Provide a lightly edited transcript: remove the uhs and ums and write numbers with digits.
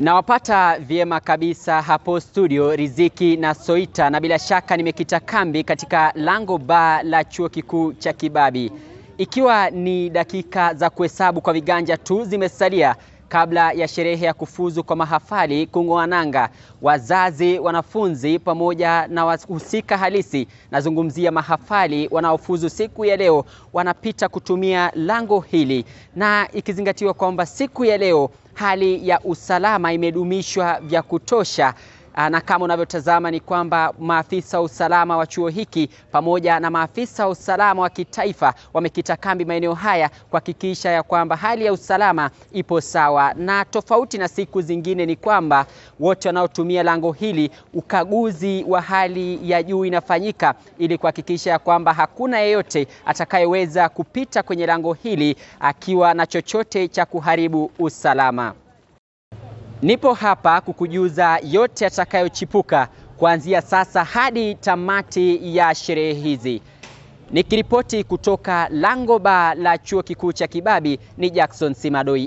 Nawapata vyema kabisa hapo studio Riziki na Soita, na bila shaka nimekita kambi katika lango ba la chuo kikuu cha Kibabii. Ikiwa ni dakika za kuhesabu kwa viganja tu zimesalia kabla ya sherehe ya kufuzu kwa mahafali kung'oa nanga, wazazi, wanafunzi pamoja na wahusika halisi, nazungumzia mahafali wanaofuzu siku ya leo, wanapita kutumia lango hili, na ikizingatiwa kwamba siku ya leo hali ya usalama imedumishwa vya kutosha. Na kama unavyotazama ni kwamba maafisa wa usalama wa chuo hiki pamoja na maafisa wa usalama wa kitaifa wamekita kambi maeneo haya kuhakikisha ya kwamba hali ya usalama ipo sawa. Na tofauti na siku zingine ni kwamba wote wanaotumia lango hili, ukaguzi wa hali ya juu inafanyika ili kuhakikisha ya kwamba hakuna yeyote atakayeweza kupita kwenye lango hili akiwa na chochote cha kuharibu usalama. Nipo hapa kukujuza yote yatakayochipuka kuanzia sasa hadi tamati ya sherehe hizi. Nikiripoti kutoka lango ba la chuo kikuu cha Kibabii ni Jackson Simadoi.